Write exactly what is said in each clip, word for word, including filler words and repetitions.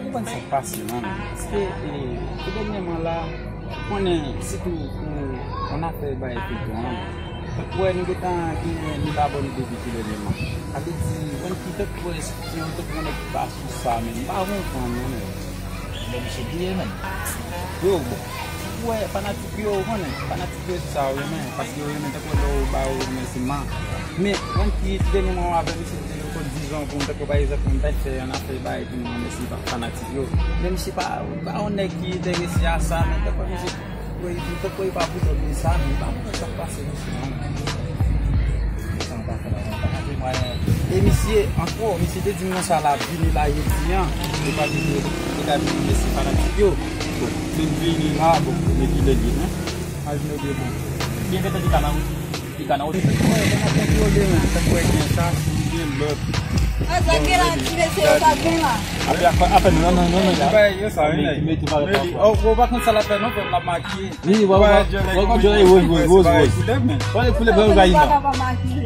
Ou konn sa k pase, non? Paske, e, tou dènyèman la, ou konnen, sitou pou yon afè bay feyton an, tankou wè nou gentan gen mil abòne depi tou dènyèman. Sa vle di, ou konn ki tankou wè, se yon tankou yon nèg ki pa sou sa, men m pa konprann, non, men. Men misye bliye, men. Yo, bon. Ou wè, fanatik yo, ou konnen, fanatik yo, se sa yo renmen, paske yo renmen tankou lè ou ba yo remèsiman. Men, ou konn ki dènyèman w avè misye, te yo konn di jan pou m, tankou pa egzanp, m ta fè yon afè bay pou m remèsye pa fanatik yo. Men misye pa, pa yon nèg ki enterese a sa, men tankou misye, tankou li pa pou de sa, men m pa konprann sa k pase misye, non. Sa m pa fè la, mwen pa ka fè mwayen. E misye, ankò, misye te di m konsa l ap vini la jodi an. Li pa vini, li ka vini mesye fanatik yo. Bon, si l vini la, bon, men ki lè l ye, men. Imajine w byen bon. Byen fè tande kanal, wi. Li kanal, wi. Mwen, mwen kontwole, men, sa k wè gen sa, si gen lòt. Ah, sa gen la, ti mesye yo, sa gen la. Apre, apre, apre, non, non, non, non, la. Bagay yo sa, wi, nèg. Mete pa la. Oh, ou pa konn sa l ap fè, non, frè m, l ap makiye. Wi, wè, wè, wè, wè, wè, wè, wè, wè. Wè, koulè, wè, wè, wè.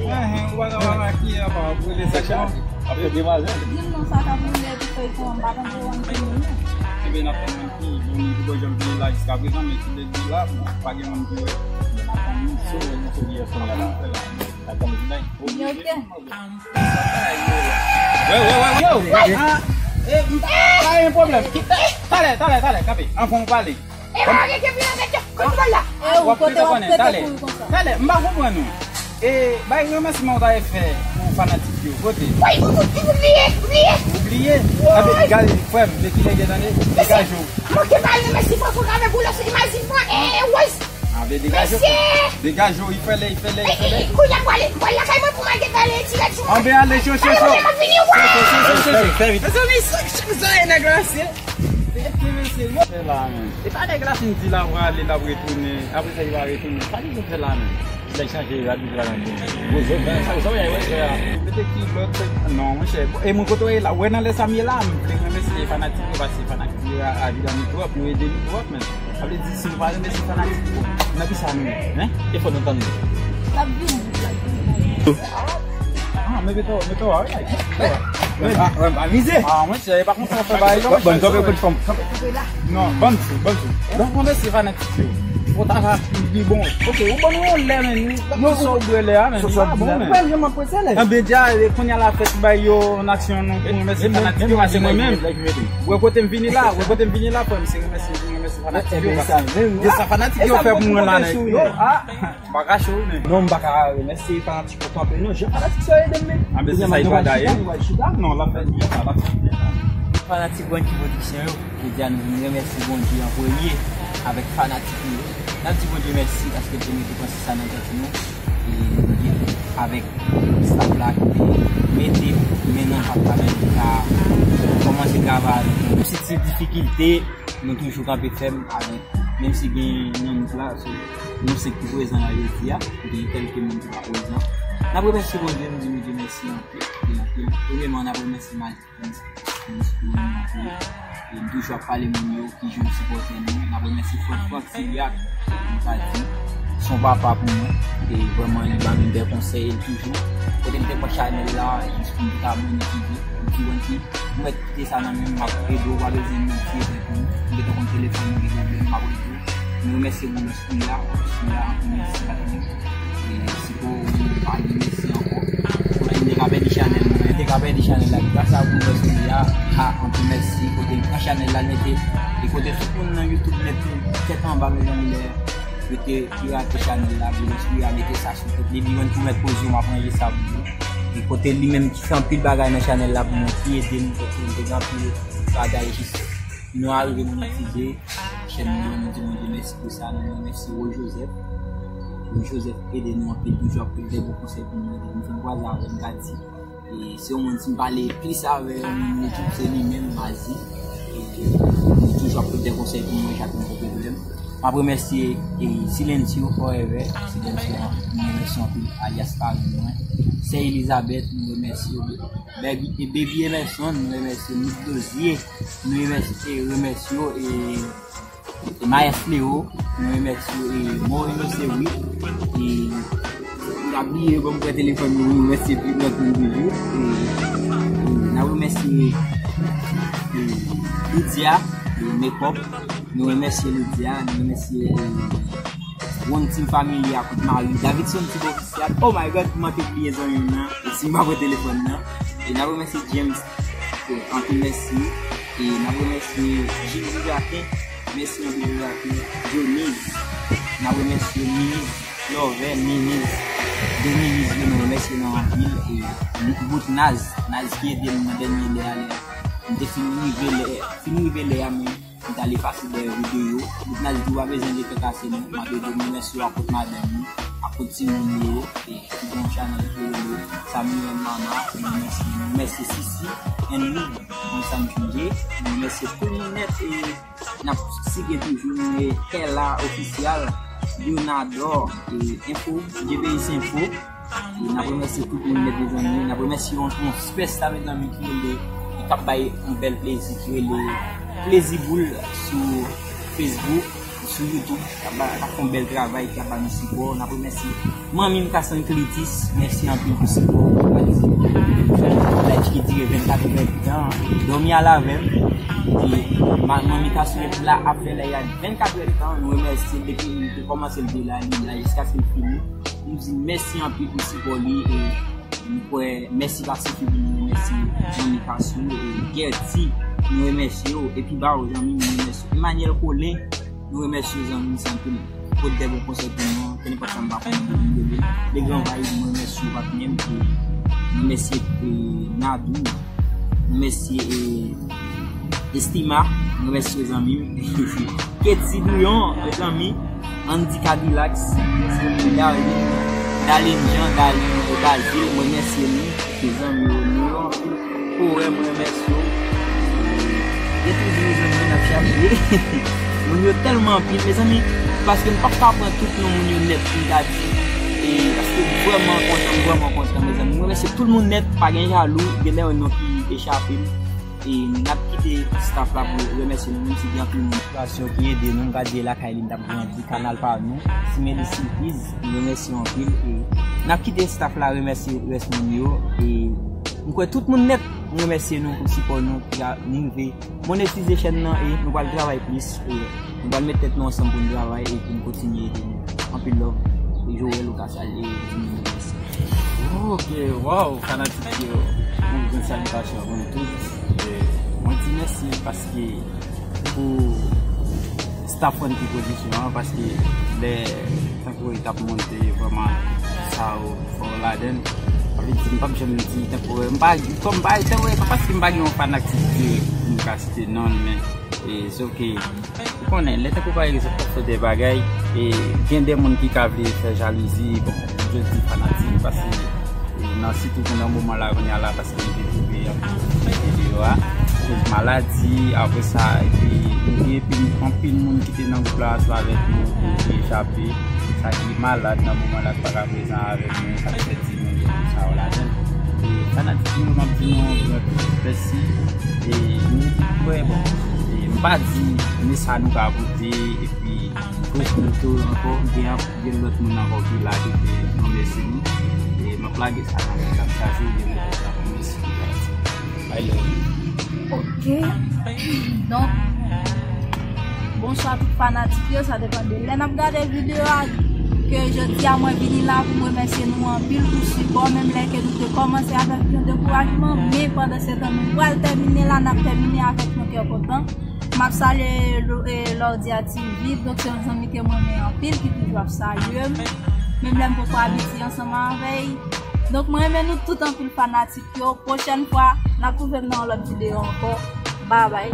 Enhen, ou pa ka pa makiye, apa, ou rele sa chan. Ap fè demwazèl. Di m non, sa k ap boule epi feyton an, m pa tande One King non. Ebyen, n ap tann One King, bon, li poko janm vini la jiska prezan, men ki lè l vini la, bon, pa gen moun ki wè. So, nou se vye fon la. Atann, vini. Ok. Wè, wè, wè, wè. Yo, ah, eh, m, pa gen pwoblèm. Talè, talè, talè, kanpe. Anvan w pale. E pa gen ke vin avèk yo. Kote w la? W ap kote w ap konnen, talè. Talè, m pa konprann ou. E, bay remèsiman w ta fè pou fanatik yo, kote? Woy, ou, ou, ou bliye, ou bliye. Ou bliye? Abe, gade, frè m, de kilè gen tande? Degaje w. Manke bay remèsiman pou Gave Boulos, imajine mwen, e, e, woy. Abe, degaje w. Degaje w, li fè lè, li fè lè, li fè lè. Kounye a, m prale, m pral lakay mwen pou m al gentan ale tirè sou mwen. Anben, ale, cho, cho, cho. Mezanmi, sa, sa, sa, e nèg la, se. Fè la, men. E pa nèg la fin di l ap prale, l ap retounen. Apre sa, li pa retounen. Sa li vin fè la, men? Nèg chanje, l ap di la, men. Gwo zòt, men. Sa, sa, wè, wè, wè. Mete kilòt, non, monchè. E mwen kote w ye la? Wè nan lè sa m ye la, m vle remèsye fanatik yo, paske fanatik yo a, a avi dan nou twòp, yo ede nou twòp, men. Sa vle di, si nou pa renmen se fanatik, bon, nan ki sa nou ye, hein? E fò nou tann li. L ap vini, l ap vini. Ah, men mete w, mete w, ah, wi, wi. Ah, mwen pa mize. Ah, mwen, se pa konsa fè bagay, non. Bon, kanpe, kanpe, kanpe. Non, ban m sou, ban m sou. Donk, mwen, se fanatik yo. Fò ta ka li bon. Ok, ou ban nou yon lè, men. Nou sa w bwè lè a, men. Li pa bon, men. Mwen, mwen, mwen prese lè. Anben, dja, e, kounye a la fèt bay yo, yon aksyon nou, pou remèsye fanatik yo, se mwen menm. Wè kote m vini la, wè kote m vini la, frè m, se remèsye, se remèsye. Fanatik yo, sa menm. E sa fanatik yo fè pou mwen la, nèg. Yo, ah, m pa ka cho, men. Non, m pa ka remèsye fanatik yo kanpe, non. Jan fanatik sa yo ede m, men. Anben, se sa, li pral daye. Non, l ap fè byen, l ap fè byen. Fanatik One King Production yo, jodi a nou vin remèsye Bondye an premye avèk fanatik nou yo. N ap di Bondye mèsi paske l te mete panse sa nan tèt nou. E nou gen avèk staff la ki te mete men nan pat la, men nou ka kòmanse travay avèk nou. Menm si ti difikilte, nou toujou kanpe fèm avèk, menm si gen nan nou la, so, nou se ki prezan la jodi a, gen kèlke moun ki pa prezan. N ap remèsye Bondye, nou di Bondye mèsi anpil, anpil, anpil. Premyèman, n ap remèsye Malik Prince, Prince pou nou anpil. E m toujou ap pale moun yo ki jan yo sipòte nou. N ap remèsye Frank Frank Siliak, m ka di, se yon papa pou mwen. E vrèman, li ban m de konsèy toujou. Kote m te pran chanèl la, jis pou m te ka monetize. M di, Wendy, ou mèt kite sa nan men m, m ap ede w, pa bezwen monetize pou ou. M gentan konn telefòn mwen gen pwoblèm, m ap ede w. M remèsye Boulos Siliak, Siliak, anpil mèsi, pa tande. E si pou ou pa di mèsi ankò. Kote m te ka pèdi chanèl mwen, m te ka pèdi chanèl la, gras a Boulos Siliak, a, anpil mèsi. Kote m pran chanèl la, l mete, e kote tout moun nan YouTube mete tèt anba, mezanmi, lè yo te pirate chanèl la, Boulos Siliak mete sa sou tèt li, li menm ki mèt poze yo, m ap ranje sa pou li. E kote li menm ki fè anpil bagay nan chanèl la pou mwen, ki ede m, kote m te gen anpil bagay jis nou arive monetize chèn nou, nou di Bondye mèsi pou sa, nou remèsye Roy Joseph. Roy Joseph ede nou anpil, toujou ap pote de bon konsèy pou nou, depi m fin kwaze avè l, m ka di. E se yon moun, si m pale plis avè yon moun YouTube, se li menm, Mazi. E li toujou ap pote de konsèy pou mwen, chak mwen gen pwoblèm. M ap remèsye, e, Silencio Forever, Silencio, m remèsye anpil, alyas parenn mwen. Sè Elizabeth, m remèsye w. Baby, e Baby Emerson, m remèsye Nick Dozier, m remèsye, e remèsye w, e, e Maes Leo, m remèsye w, e Moreno Sewi, e m ta bliye, bon, m pran telefòn mwen, m remèsye tout lòt moun toujou, e, e n ap remèsye, e, Lydia, e, Makeup. Nou remèsye Lydia, nou remèsye, e, One Team Family ak Aunt Marie. Davidson Team Official. Oh my God, m manke bliye zanmi m nan. E si m pa pran telefòn nan. E n ap remèsye James. E, anpil mèsi. E n ap remèsye Gilles Jacquin. Mèsi anpil Jacquin. Dionise. N ap remèsye Mimiz. Love, Mimiz. De Mimiz yo, nou remèsye nou anpil. E bout Naz. Naz ki ede m nan dènye lè a, lè m te fin rive lè, fin rive lè a, men m t al efase dèyè videyo. Bout Naz di w pa bezwen de kè kase non. M ap ede w, m remèsye w ak tout madanm ou, ak tout timoun yo, e ki gen yon chanèl ki rele Samuel Mama, m remèsye, m remèsye Sisi, Henry, Konn sa m chonje, m remèsye tout moun nèt e n ap sige toujou, nou e Kèla Ofisyal, Leonardo, e Enfo, J P S Enfo. E n ap remèsye tout moun nèt, mezanmi. N ap remèsye yon, yon spès la, mezanmi, ki rele, ki ap bay yon bèl plezi, ki rele Plezi Boul sou Facebook, sou YouTube, k ap ba, k ap fè yon bèl travay, k ap ba nou sipò. N ap remèsye manmi m, Cassandre Clétis, mèsi anpil pou sipò ou. Live ki dire vennkat èdtan, dòmi al avè m. E ma-, manmi Cassandre la ap fè live vennkat èdtan, nou remèsye l depi l te kòmanse l te la, li la jiskaske l fini. Nou di mèsi anpil pou sipò li e m kwè mèsi pa sifi pou nou remèsye manmi Cassandre e Gertie, nou remèsye w. Epi ba w, zanmi m, nou remèsye w. Emmanuel Colin, nou remèsye w, zanmi m, se anpil. Pote de bon konsèy pou nou, kenenpòt sa m pa konnen pou nou rele. Le Grand Vibe, mwen remèsye w, patnè m, e mwen remèsye, e, Nadou, mwen remèsye, e, Estima, mwen remèsye w, zanmi m. Ketty Douyon, mezanmi, Andy Cadillacs, Darlene, Darlene Jean, Darlene, e, Bazil, mwen remèsye nou. Mezanmi, nou yo anpil. Kore, mwen remèsye w. Gen toujou zanmi n ap chache. Moun yo tèlman anpil, mezanmi, paske m p ap ka pran tout non moun yo nèt pou m ta di. E, paske m vrèman kontan, m vrèman kontan, mezanmi. Mwen remèsye tout moun nèt, pa gen jalou, gen de non ki echape m. E n ap kite staff la pou remèsye nou, menm si gen anpil moun. Motivasyon ki ede nou, m ka di lakay li, n t ap grandi. Kanal pa nou, Simeli Sirpriz, nou remèsye w anpil. E n ap kite staff la remèsye rès moun yo. E m kwè tout moun nèt, m remèsye nou pou sipò nou ki a rive monetize chèn nan e nou pral travay plis. E nou pral met tèt nou ansanm pou n travay e pou n kontinye ede nou. Anpil love. E Joel, ou ka salye, di nou mèsi. Ok, waw, fanatik yo, yon gran salitasyon pou nou tout. E mwen di mèsi paske pou staff One T Production an, paske lè tankou e t ap monte, vrèman, sa yo fò ladan l. Sa vle di, m p ap janm di tankou, m pa, kòm m pa, tankou, e pa paske m pa gen yon fanatik dirèk pou m ka site non l, men, e, se ok. Ou konnen, lè tankou pa egzanp, w ap fè de bagay, e gen de moun ki ka vle fè jalouzi, bon, jodi fanatik, paske, e, nan, sitou nan moman la, kounye a la, paske m te twouve anpil moun ki te deyò a, akoz maladi, apre sa, epi, nou gen epi anpil moun ki te nan gwoup la, ansanm avèk nou, ki echape, sa ki malad nan moman la, ki pa ka prezan avèk nou, sa k fè di nou gen tout sa yo ladan l. E fanatik yo, m ap di nou yon gran mèsi. E nou kwè, bon, e m pa di men sa nou ka pote, epi plis nou tou ankò, gen, gen lòt moun ankò ki la ki te nan mèsi nou. E m ap lage sa nan men k ap chaje, gen lòt moun ankò mèsi. I love you. Ok. Donk, bonswa tout fanatik yo, sa depann de lè n ap gade videyo a. Ke jodi a mwen vini la pou m remèsye nou anpil pou sipò, menm lè ke nou te kòmanse avèk yon dekourajman, men pandan se tan nou pral tèmine la, n ap tèmine avèk yon kè kontan. M ap salye Lo-, e, Lordia T V, donk se yon zanmi ke mwen renmen anpil, ki toujou ap salye m, menm lè m poko abitye ansanm avè l. Donk mwen renmen nou tout anpil fanatik yo. Pwochèn fwa, n ap twouve m nan yon lòt videyo ankò. Babay.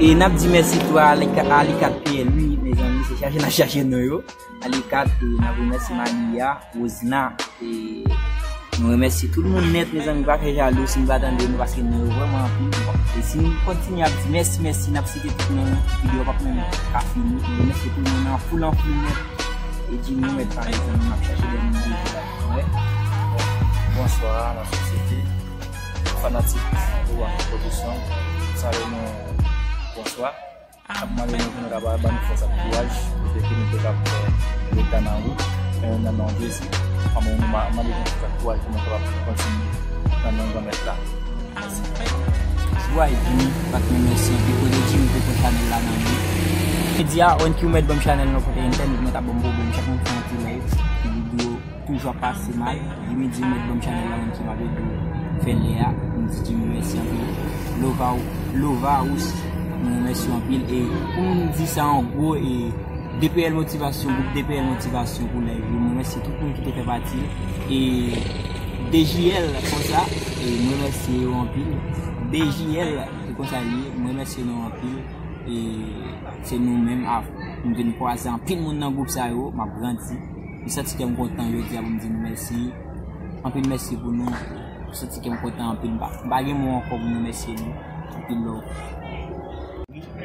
E n ap di mèsi tou a Alika-, Alikat P L, wi, mezanmi, se chache n ap chache non yo. Alikat, e n ap remèsye Malia, Rosna, e nou remèsye tout moun nèt, mezanmi, pa fè jalou si n pa tande nou, paske nou yo vrèman anpil. E si n kontinye ap di mèsi, mèsi, n ap site tout non yo, videyo p ap menm ka fini. Nou remèsye tout moun an foul, an foul nèt. E di nou mèt pa, mezanmi, n ap chache de moun deja la. Wè. Bonswa, lasosyete. Fanatik One T Production, salye nou, bonswa. N ap mande nou pou nou ta ba, ba nou fòs ak kouraj, pou ke nou te kab fè leta nan wout, e, nan non Jezi. Anmwey, nou ma-, mande nou fòs ak kouraj pou nou kapab kontinye nan non Granmèt la. Mèsi. Why Jimmy pa t menm mèsi anpil kote Jimmy te pran chanèl la nan men. Li di a, on ki ou mèt ban m chanèl nan kote entènèt mwen t ap ban m pwoblèm chak moun fè yon ti live. Videyo toujou ap pase mal. Jimmy di ou mèt ban m chanèl la, on ki m ap ede w fè lè a. M di Jimmy mèsi anpil. Lova, Lova Ous, mwen remèsye w anpil. E pou m di sa an gwo, e D P L Motivasyon, gwoup D P L Motivasyon pou live yo. Mwen remèsye tout moun ki te fè pati. E D J L konsa, e mwen remèsye yo anpil. D J L, se konsa l ye. Mwen remèsye nou anpil. E se nou menm, a, m vin kwaze anpil moun nan gwoup sa yo, m ap grandi. M santi kè m kontan jodi a pou m di nou mèsi. Anpil mèsi pou nou. M santi kè m kontan anpil. M pa, m pa gen mo ankò pou m remèsye nou. Anpil love.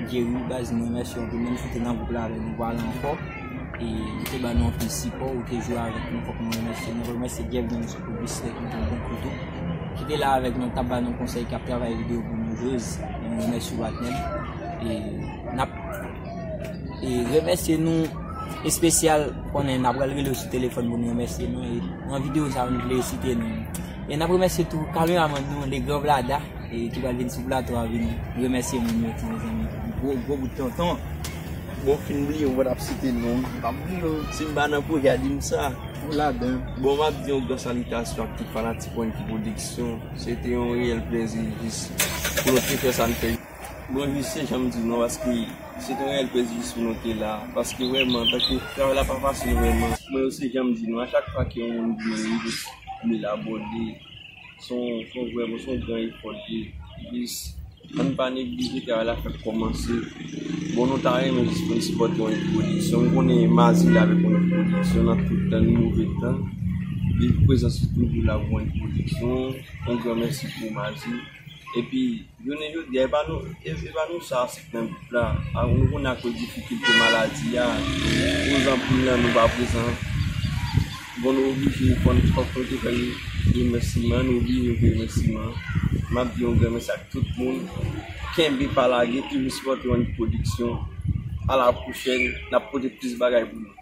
Jerry, baz, nou remèsye w anpil. Menm si w te nan gwoup la avè nou, vwala ankò. E ou te ba nou anpil sipò, ou te jwe avèk nou, fòk nou remèsye nou. Remèsye Jeff Jones pou Bisley ki te bon kou tou. Ki te la avèk nou, t ap ba nou konsèy, k ap travay videyo pou nou, Jose. Nou remèsye w, patnè m. E n ap, e remèsye nou espesyal, konnen n ap pral rele w sou telefòn pou nou remèsye nou. E nan videyo sa a, nou vle site non. E n ap remèsye tou kameramann nou, Le Grand Vlada, e ki pral vin sou plato a vin remèsye moun yo tou, mezanmi. Gwo, gwo bout tonton. Bon, fin bliye, mwen ap site non. M pa bliye w. Si m pa nan pwojè a, di m sa. Ou ladan. Bon, m ap di yon gran salitasyon ak tout fanatik Wenky Production. Se te yon reyèl plezi jis pou nou te fè sa n fè. Bon, jis se jan m di nou, paske se te yon reyèl plezi jis pou nou te la. Paske vrèman, tankou travay la pa fasil vrèman. Mwen yo se jan m di nou, a chak fwa ke yon moun vini, li jis mil abòne. Se yon, se yon vrèman, se yon gran efò l ye. Jis, ann pa neglije, travay la fèk kòmanse. Bon, nou ta renmen jis pou n sipòte Wenky Production. M konnen Mazi la avèk Wenky Production nan tout tan, ni move tan. Li prezans li toujou la pou Wenky Production. Yon gran mèsi pou Mazi. Epi, jounen jodi a, e pa nou, e, e pa nou sa, se nan gwoup la. A, nou konnen akoz difikilte maladi a, koz anpil nan nou pa prezan. Bon, nou oblije, fòk, fòk nou te fè remèsiman, nou oblije fè remèsiman. M ap di yon gran mèsi ak tout moun. Kenbe pa lage, toujou sipòte Wenky Production. A la pwochèn, n ap pote plis bagay pou nou.